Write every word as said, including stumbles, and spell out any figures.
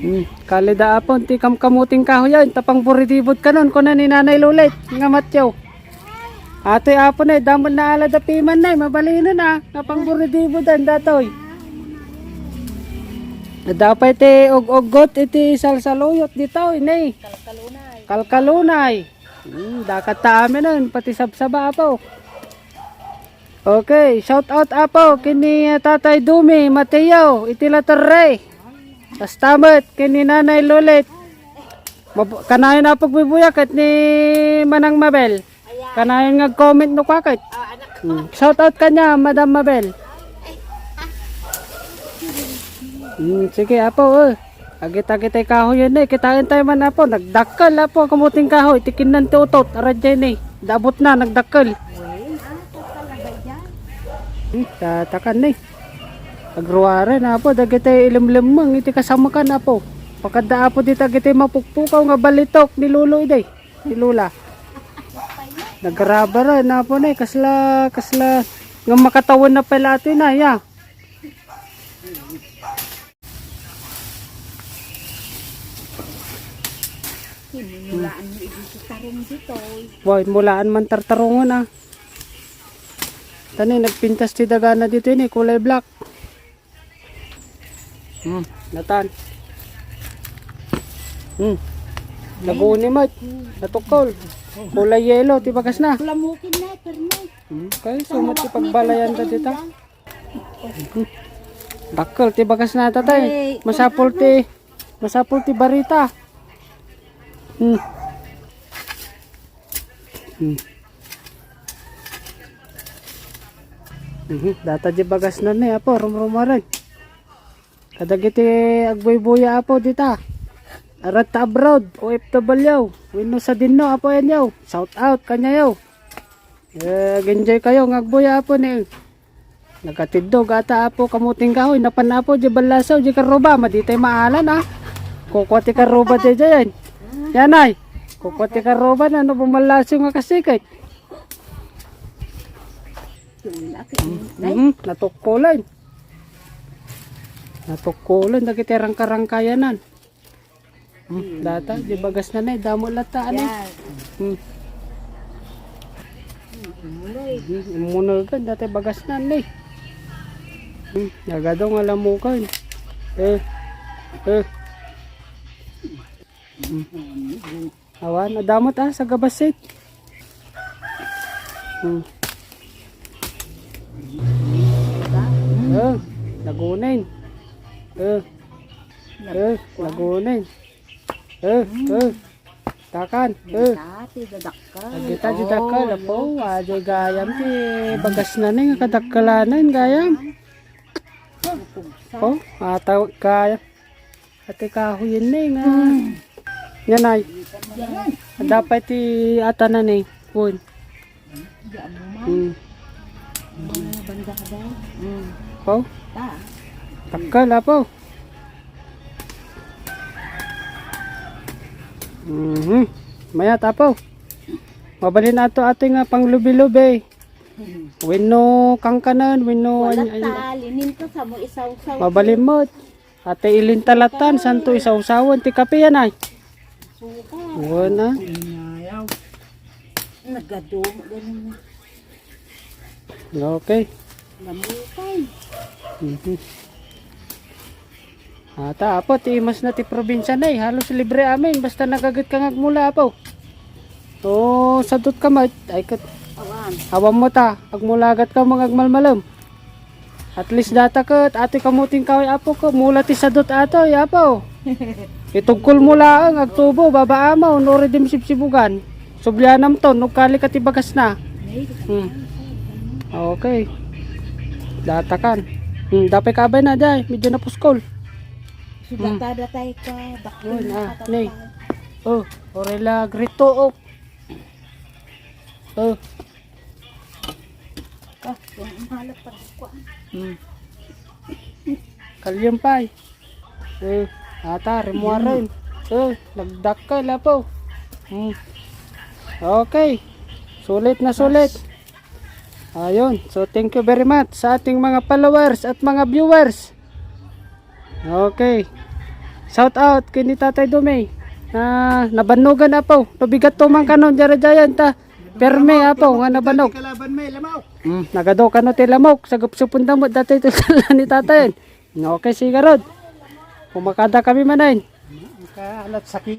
Hmm, kalida, Apo, ti kamkamuting kahoy yan, ta pangburidibod kanon, kuna ni Nanay Lulit, nga matyaw. Atoy, Apo, na, damot na ala da piman na, mabalinen, ah, nga pangburidibod, ah, datoy. Dapat ti ug-ugot iti salsaluyot ditoy, ne. Kalkalunay. Kalkalunay. Hmm, dakat ta aminen, pati sabsaba, Apo. Okay, shout out, Apo, kini, uh, Tatay Dumi Mateo, iti La Torre. Kasta met kini Nanay Lulit. Mab-, kanayon, Apo, agbubuya ket ni Manang Mabel. Kanayon nga comment no kakit. Hmm. Shout out kanya, Madam Mabel. Hmm, sige, Apo, eh. Agit-agitay kahoy yan, eh. Kitaan tayo man, Apo. Nagdakkel, Apo, kamuting kahoy. Tikinnan ti utot. Aradya, eh. Dabot na, nagdakkel. Hmm, tatakan, eh. Agruaren, Apo. Dagitay ilimlimmeng iti kasamekan, Apo. Pakadda, Apo, dita agitay mapukpukaw nga balitok ni Lolo, iday. Ni Lola. Nagrabara, Apo, na, eh. Kasla, kasla, nga makatawen na pala ito, na, ya. Hinulaan mo iti tarong ditoy. Boy, mulaan man tartarungon, ah. Tani, nagpintas ti dagana dito, ini, kulay black. Hmm, natan. Hmm. Naguni met. Natukkol. Kulay yellow, ti bagas na. Lamukin na, permi. Hmm, kay sumat ti pagbalayanda dita. Dakkel ti bagas na, tatay. Ay, masapul ti, masapul ti barita. Hmm. Hmm. Mhm, data di bagas na ni, Apo, rumrumaren. Kadagiti agbuybuya, Apo, dita. Aratta abroad, O F W. Wenno sadinno, Apo, yan, yaw. Shout out kanyayo. Eh, enjoy kayo nga agbuya, Apo, ni. Nagatiddog ata, Apo, kamuting kahoy. Napan, Apo, di ballaso, di karuba. Maditay maalan, ah. Kukua ti karuba, di, di, yan. Yan, ay. Kukua ti karuba na, no, bumallaso nga kasikit. Mm, natukkulan. Natukkulan, dagiti rangkarangkayanan. Hmm, data, di bagas na, ne, damo latta, ane. Yan. Hmm. Umunoy. Hmm, umunoy ka, data bagas na, ne. Hmm, nagado nga lamukan. Eh, eh. Hmm. Awan, adamot, ah, sa gabasit. Hmm. Eh, nagunin. Eh. Eh, nagunin. Eh, eh. Takan. Eh. Dagita ti dadakkel. Dagita ti dadakkel, Apo. Adi gayam ti bagas na ni nga kadakkelanen gayam. Oh, ataw gayam. Ati kahoyen ni nga. Yan ay. Dapat ti atanan ni. Kun. Hmm. Mga banda ka daw. Hmm. Apo? Ta. Dakkel, Apo. Mhm. Mayat, Apo. Mabalin ato, ati nga panglubi-lubi. Wenno kangkanan, wenno. Wala ay, ay, ta, lininto sa mo isawsaw. Mabalin mo. Ate, ilintalatan, santo isawsawan ti kape yan ay. Suka. Wala. Ayaw. Nagado, ganun na. Okay. Lamukay. Mhm. Ata, Apo, ti imas na ti probinsya na eh. Halos libre amin. Basta nagaget ka nga agmula, Apo. O, sadot ka met. Ay, ket. Awan. Awan mo ta. Agmulagat ka, mga agmalmalem. At least data ket, ati kamuting kahoy, Apo, ko, mula ti sadot ato, ya, Apo. Itugkol mo laeng, agtubo, babaamaw, no, redim sibsibugan. Sublianam ton, nagkali ka ti bagas na. Hmm. Okay. Data kan. Hmm, dapay ka abay na, jay. Medyo napuskol. Hmm. Data, datay ka, dakto. Yun, na ah, katatay. Nay. Oh, orela, grito, oh. Oh. Ah, yung mahalap pa ko, ah. Hmm. Kalyang pay. Eh, ata, rimuaren. Eh, nagdakkel, Apo. Hmm. Okay. Sulit na sulit. Ayun. So, thank you very much sa ating mga followers at mga viewers. Okay. Shout out kini Tatay Dumay. Na nabannogan, Apo. No bigat to man kano, jara jayan ta. Permi, Apo, nga nabannog. Kalaban may lamaw. Hmm, nagado kano ti lamok. Sagupsupon da met datoy ti sala ni Tatay. Okay, sige, Rod. Kumakada kami manen. Ka alat sakit.